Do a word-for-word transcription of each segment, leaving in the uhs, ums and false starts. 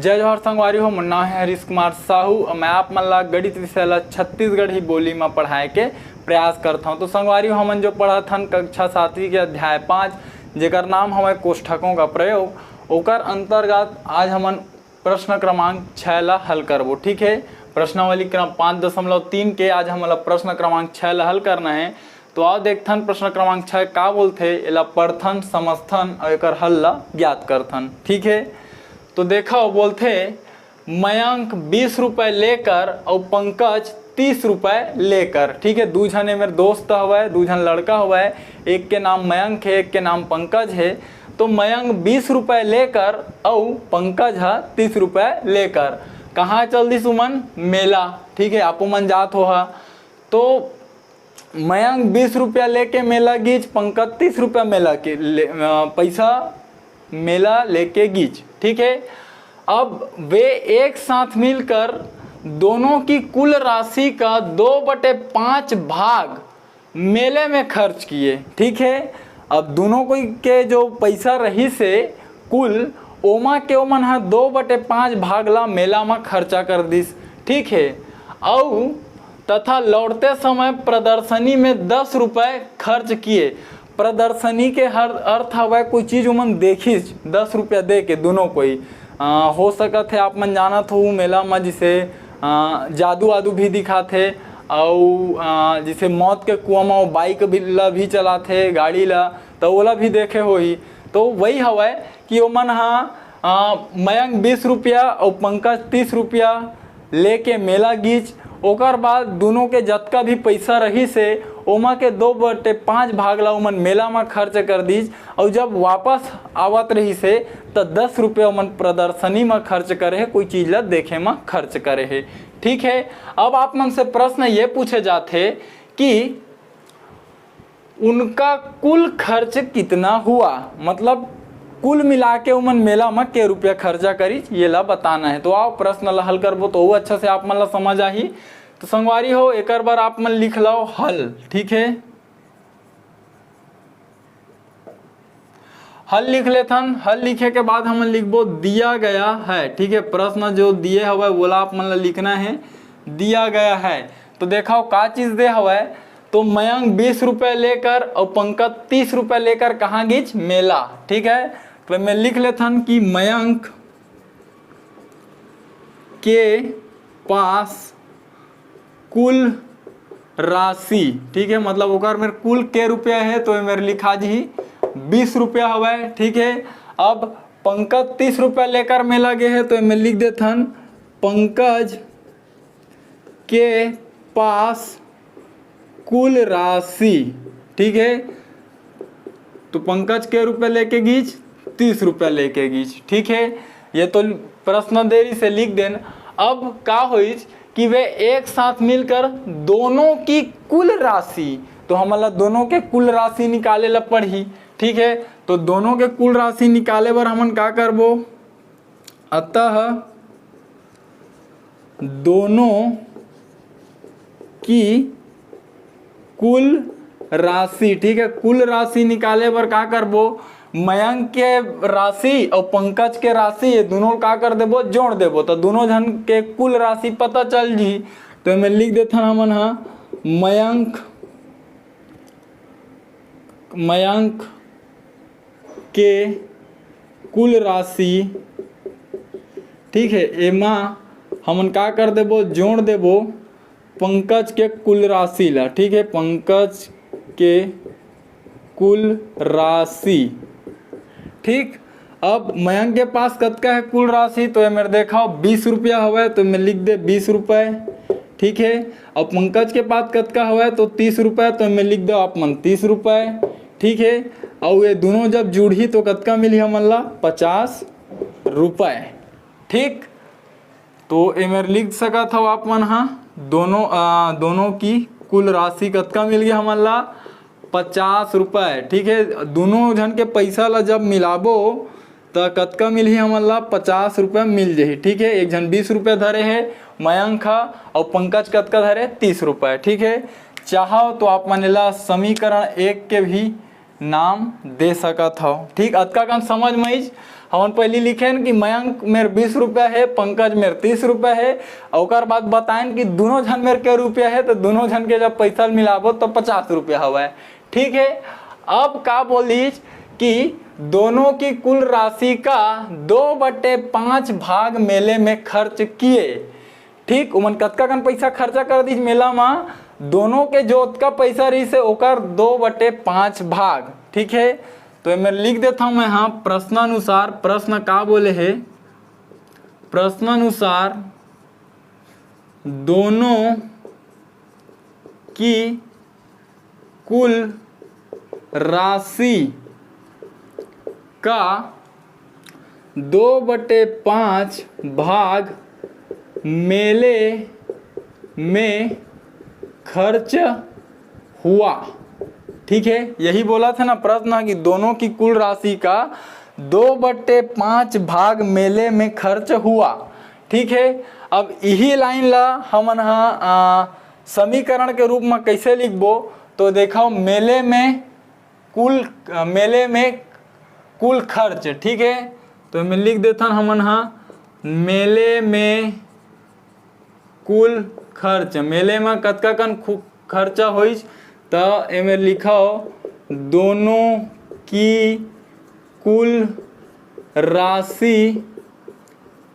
जय जोहार संगवारी हो, मोर नाम है हरीश कुमार साहू और मैं आप मन ला गणित विषय ला छत्तीसगढ़ी बोली में पढ़ाए के प्रयास करत हूँ। तो संगवारी हो, हमन जो पढ़त हन कक्षा सातवीं के अध्याय पाँच, जेकर नाम हवय कोष्ठकों का प्रयोग, ओकर अंतर्गत आज हमन प्रश्न क्रमांक छः ला हल करबो। ठीक है, प्रश्नावली क्रम पाँच दशमलव तीन के आज हमन ला प्रश्न क्रमांक छः ला हल करना है। तो आओ देखथन प्रश्न क्रमांक छः का बोलथे, एला पढ़थन, समझथन और एकर हल ला ज्ञात करथन। ठीक है, तो देखो बोलथे, मयंक बीस रुपए लेकर और पंकज तीस रुपए लेकर। ठीक है, दू झन ए मेर दोस्त हवय, दू झन लड़का हवय, एक के नाम मयंक है, एक के नाम पंकज है। तो मयंक बीस रुपए लेकर और पंकज ह तीस रुपए लेकर कहाँ चल दिस उमन? मेला। ठीक है, आपो मन जात होहा। तो मयंक बीस रुपया लेके मेला गीच, पंकज तीस रुपया मेला के ले, अ, पैसा मेला लेके गीच। ठीक है, अब वे एक साथ मिलकर दोनों की कुल राशि का दो बटे पाँच भाग मेले में खर्च किए। ठीक है, अब दोनों कोई के जो पैसा रहिस हे कुल, ओमा के ओमन ह दो बटे पाँच भाग ला मेला में खर्चा कर दिस। ठीक है, अउ तथा लौटते समय प्रदर्शनी में दस रुपए खर्च किए। प्रदर्शनी के हर अर्थ हवय कोई चीज ओमन देखिस दस रुपया दे के दोनों कोई। अ, हो सकत हे आप मन जानत हो मेला म जैसे, अ, जादू वादू भी दिखाथे, अउ, अ, जैसे मौत के कुआं म वो बाइक भी, ला भी चलाथे, गाड़ी ला, त ओला भी देखे होही। तो वही हवय कि ओमन ह, अ, मयंक बीस रुपया अउ पंकज तीस रुपया लेके मेला गीच। ओकर बाद दुनों के जतका भी पैसा रहिस हे, ओमा के दो बटे पाँच भाग ला ओमन मेला म खर्च कर दीस। अउ जब वापस आवत रहिस हे, त दस रुपया ओमन प्रदर्शनी म खर्च करे हे, कोई चीज ला देखे म खर्च करे हे। ठीक है, अब आप मन से प्रश्न ये पूछे जाथे कि उनका कुल खर्च कितना हुआ, मतलब कुल मिला के उमन मेला म के रुपया खर्चा करिस, ये ला बताना है। तो आओ प्रश्न ला हल करबो तो वो अच्छा से आप मन ला समझ आही। तो संगवारी हो, एकर बर आप मन लिख लो हल। ठीक है, हल लिख लेथन। हल लिखे के बाद हमन लिखबो दिया गया है। ठीक है, प्रश्न जो दिए हवय वोला आप मन ला लिखना है, दिया गया है। तो देखो का चीज दे हवय, तो मयंक बीस रुपए लेकर और पंकज तीस रुपए लेकर कहाँ गीच? मेला। ठीक है, तो मैं लिख लेथन कि मयंक के पास कुल राशि, ठीक है, मतलब ओकर मेर कुल के रुपया है तो ए मेर लिखा जी बीस रुपया हवय। ठीक है, अब पंकज तीस रुपया लेकर मेला गे है तो ए मेर लिख देथन पंकज के पास कुल राशि। ठीक है, तो पंकज के रुपया लेके गीच, तीस रुपया लेके गीच। ठीक है, ये तो प्रश्न देरी से लिख देन। अब का होइच कि वे एक साथ मिलकर दोनों की कुल राशि, तो हमन ला दोनों के कुल राशि निकाले ला पड़ही। ठीक है, तो दोनों के कुल राशि निकाले बर हमन का करबो? अतः दोनों की कुल राशि, ठीक है, कुल राशि निकाले बर का करबो? मयंक के राशि और पंकज के राशि, ये दोनों का कर देबो? जोड़ देबो, तो दोनों झन के कुल राशि पता चल जी। तो मैं लिख देथन हमन हा मयंक, मयंक के कुल राशि, ठीक है, एमा हमन का कर देबो? जोड़ देबो पंकज के कुल राशि ला। ठीक है, पंकज के कुल राशि। ठीक, अब मयंक के पास कतका है कुल राशि? तो ए मेर देखा बीस रुपया हवय, तो मैं लिख दे बीस रुपये। ठीक है, अब पंकज के पास कतका हवय? तो तीस रुपये, तो मैं लिख दो आप मन तीस रुपये। ठीक है, और ये दोनों जब जुड़ही तो कतका मिलही हमन ला? पचास रुपये। ठीक, तो ए मेर लिख सकत हव आप मन हा दोनों, आ, दोनों की कुल राशि कतका मिल गया हमन ला? पचास रुपये। ठीक है, दोनों झन के पैसा ला जब मिलाबो त कतका मिलही हमन ला? पचास रुपये मिल जही। ठीक है, एक झन बीस रुपये धरे है मयंक हा, और पंकज कतका धरे? तीस रुपये। ठीक है, चाहो तो आप मन ला समीकरण एक के भी नाम दे सकत हव। ठीक, अतका कन समझ में आइस। हमन पहिली लिखेन कि मयंक मेर बीस रुपया हे, पंकज मेर तीस रुपया हे, अउ ओकर बाद बताएन कि दुनों झन मेर के रुपया हे, तो दुनों झन के जब पैसा मिलाबो तो पचास रुपया हवय। ठीक है, अब का बोलिस कि दोनों की कुल राशि का दो बटे पाँच भाग मेले में खर्च किए। ठीक, उमन कतका कन पैसा खर्चा कर दिस मेला मा, दोनों के जो ओतका पैसा रहिस हे ओकर दो बटे पाँच भाग। ठीक है, तो एमे लिख देता हूँ मैं, हाँ, प्रश्नानुसार, प्रश्न का बोले हे, प्रश्नानुसार दोनों की कुल राशि का दो बटे पाँच भाग मेले में खर्च हुआ। ठीक है, यही बोला था ना प्रश्न कि दोनों की कुल राशि का दो बटे पाँच भाग मेले में खर्च हुआ। ठीक है, अब यही लाइन ला हमन हा, आ, समीकरण के रूप में कैसे लिखबो, तो देखो, मेले में कुल, मेले में कुल खर्च। ठीक है, तो एमे लिख देथन हमन हा, मेले में कुल खर्च, मेले में कतका कन खु-, खर्चा होइस, त एमे लिखो, दोनों की कुल राशि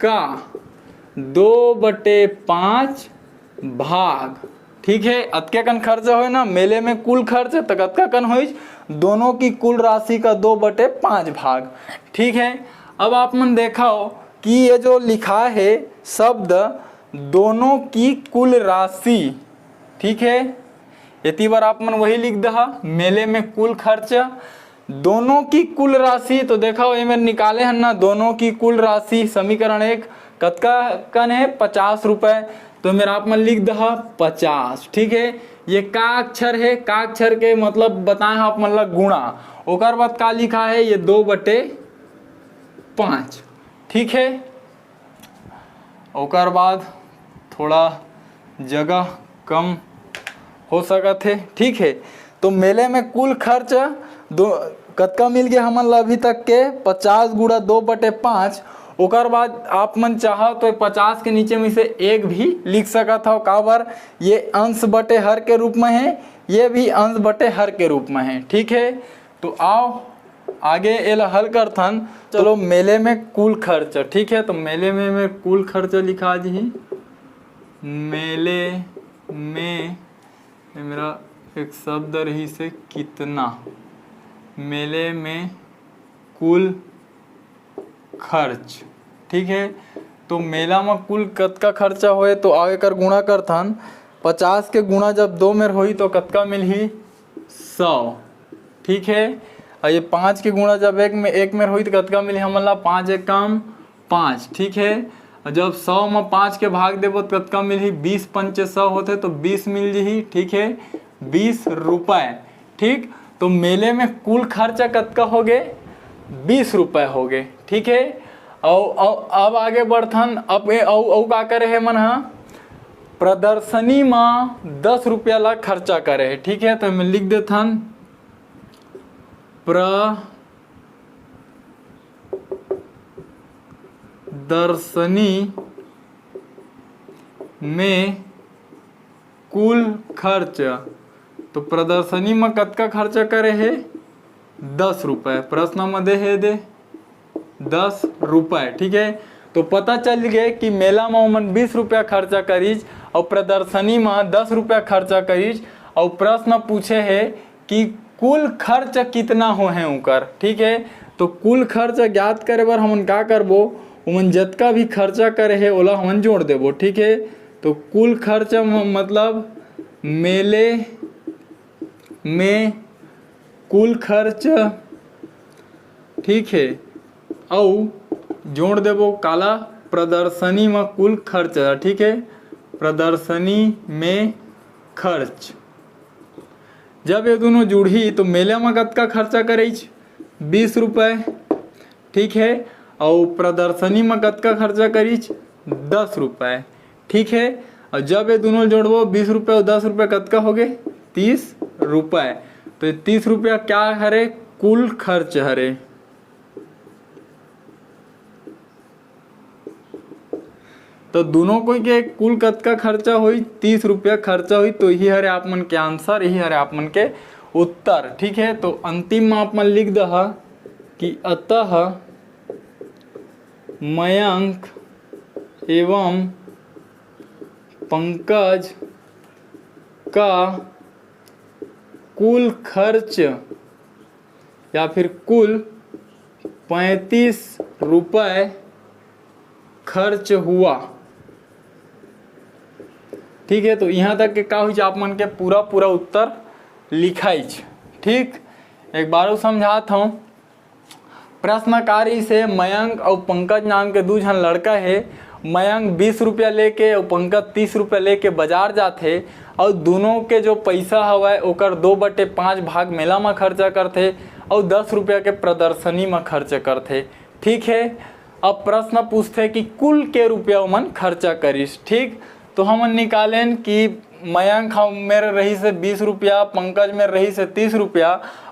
का दो बटे पाँच भाग। ठीक है, अतके कन खर्चा होय ना, मेले में कुल खर्च त कतका कन होइस, दोनों की कुल राशि का दो बटे पाँच भाग। ठीक है, अब आप मन देखो कि ये जो लिखा है शब्द दोनों की कुल राशि, ठीक है, एती बर आप मन वही लिख दहा, मेले में कुल खर्च, दोनों की कुल राशि। तो देखो, ये मेर निकाले हन ना, दोनों की कुल राशि, समीकरण एक, कतका कन है, पचास रुपए। तो मेर आप मन लिख दहा पचास। ठीक है, ये का अक्षर है, का अक्षर के मतलब बताए हैं आप मन ला, गुणा। ओकर बाद का लिखा है, ये दो बटे पाँच। ठीक है, ओकर बाद थोड़ा जगह कम हो सकत हे। ठीक है, तो मेले में कुल खर्च दो, कतका मिल गया हमन ला अभी तक के, पचास गुणा दो बटे पाँच। ओकर बाद आप मन चाहो तो पचास के नीचे में से एक भी लिख सकत हो, काबर ये अंश बटे हर के रूप में है, ये भी अंश बटे हर के रूप में है। ठीक है, तो आओ आगे एला हल करथन। चलो, मेले में कुल खर्च, ठीक है, तो मेले में, में कुल खर्च लिखा जी, मेले में, ये मेरा एक शब्द रही से कितना, मेले में कुल खर्च। ठीक है, तो मेला में कुल कतका खर्चा होए, तो आओ एकर गुणा करथन। पचास के गुणा जब दो मेर होई तो कतका मिलही, सौ। ठीक है, और ये पाँच के गुणा जब एक में, एक मेर होई तो कतका मिलही हमन ला, पाँच एक काम पाँच। ठीक है, और जब सौ में पाँच के भाग देबो तो कतका मिलही, बीस पंचे सौ होथे तो बीस मिल जही। ठीक है, बीस रुपए। ठीक, तो मेले में कुल खर्चा कतका हो गे, बीस रुपए हो गे। ठीक है, अउ, अउ अब आगे बढ़थन। अब ए, अउ, अउ का करे हे मन हा, प्रदर्शनी मा दस रुपया ला खर्चा करे हे। ठीक है, तो मैं लिख देथन, प्रदर्शनी में कुल खर्च, तो प्रदर्शनी में कतका खर्चा करे हे, दस रुपए। प्रश्न में दे हे दे दस रुपए। ठीक है, तो पता चल गए कि मेला में ओमन बीस रुपया खर्चा करीज और प्रदर्शनी में दस रुपया खर्चा करीज, और प्रश्न पूछे हे कि कुल खर्च कितना हो है उकर। ठीक है, तो कुल खर्च ज्ञात करे बर हमन का करबो, ओमन जतका भी खर्चा करे हे ओला हमन जोड़ देबो। ठीक है, तो कुल खर्च म-, मतलब मेले में कुल खर्च, ठीक है, अउ जोड़ देबो काला, प्रदर्शनी में कुल खर्च। ठीक है, प्रदर्शनी में खर्च, जब ये दोनों जुड़ही तो मेला में कतका खर्चा करेच, बीस रुपए। ठीक है, अउ प्रदर्शनी में कतका खर्चा करीच, दस रुपए। ठीक है, और जब ये दोनों जोड़बो, बीस रुपए और दस रुपए कतका हो गए, तीस रुपए। तो तीस रुपया क्या हरे? कुल खर्च हरे। तो दोनों कोई के कुल कतका खर्चा होई? तीस रुपया खर्चा होई। तो यही हरे आप मन के आंसर, यही हरे आप मन के उत्तर। ठीक है, तो अंतिम में आप मन लिख दहा कि अतः मयंक एवं पंकज का कुल खर्च या फिर कुल पैंतीस रुपये खर्च हुआ। ठीक है, तो यहाँ तक के का हुई, आप मन के पूरा पूरा उत्तर लिखाइच। ठीक, एक बार समझात हूँ। प्रश्न का रहिसे, मयंक अउ पंकज नाम के दू झन लड़का हे। मयंक बीस रुपया लेके अउ पंकज तीस रुपया लेके बाजार जाथे, अउ दोनों के जो पैसा हवय ओकर दो बटे पाँच भाग मेला म खर्चा करथे अउ दस रुपया के प्रदर्शनी म खर्च करथे। ठीक है, अब प्रश्न पूछथे कि कुल के रुपया ओमन खर्चा करिस। ठीक, तो हमन निकालेन कि मयंक ह मेर रहिसे बीस रुपया, पंकज मेर रहिसे तीस रुपया,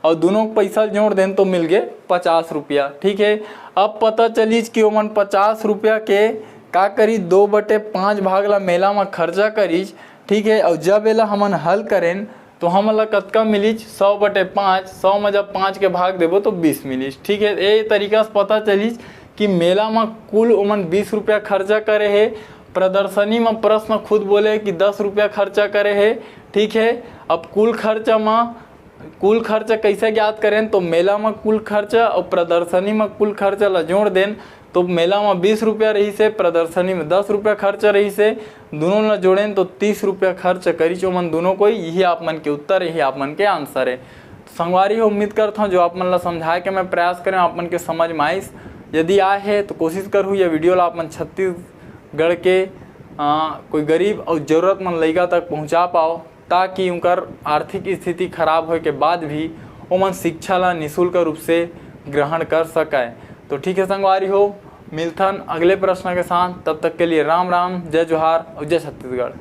अउ दोनों के पैसा जोड़ देन तो मिल गे पचास रुपया। ठीक है, अब पता चलिस कि ओमन पचास रुपया के का करिस, दो बटे पाँच भाग ला मेला म खर्चा करिस। ठीक है, अउ जब एला हमन हल करेन तो हमन ला कतका मिलिस? सौ बटे पाँच। सौ में जब पाँच के भाग देबो तो बीस मिलिस। ठीक है, ए तरीका से पता चलिस कि मेला म कुल ओमन बीस रुपया खर्चा करे हे। प्रदर्शनी म प्रश्न खुद बोले कि दस रुपया खर्चा करे हे। ठीक है, अब कुल खर्चा म कुल खर्च कैसे ज्ञात करें? तो मेला म कुल खर्च अउ प्रदर्शनी म कुल खर्च ला जोड़ देन तो मेला म बीस रुपया रहिसे, प्रदर्शनी म दस रुपया खर्च रहिसे, दोनों ला जोड़ेन तो तीस रुपया खर्च करिच ओमन दोनों कोई। यही आप मन के उत्तर, यही आप मन के आंसर है। तो संगवारी हो, उम्मीद करता हूँ जो आप मन ला समझाए के मैं प्रयास करें, आप मन के समझ में आइस। यदि आए है तो कोशिश करहू ये वीडियो ला आप मन छत्तीसगढ़ के आ, कोई गरीब और जरूरतमंद लइका तक पहुँचा पाओ, ताकि उनकर आर्थिक स्थिति खराब होए के बाद भी ओमन शिक्षा ला निशुल्क रूप से ग्रहण कर सके। तो ठीक है संगवारी हो, मिलथन अगले प्रश्न के साथ। तब तक के लिए राम राम, जय जोहार और जय छत्तीसगढ़।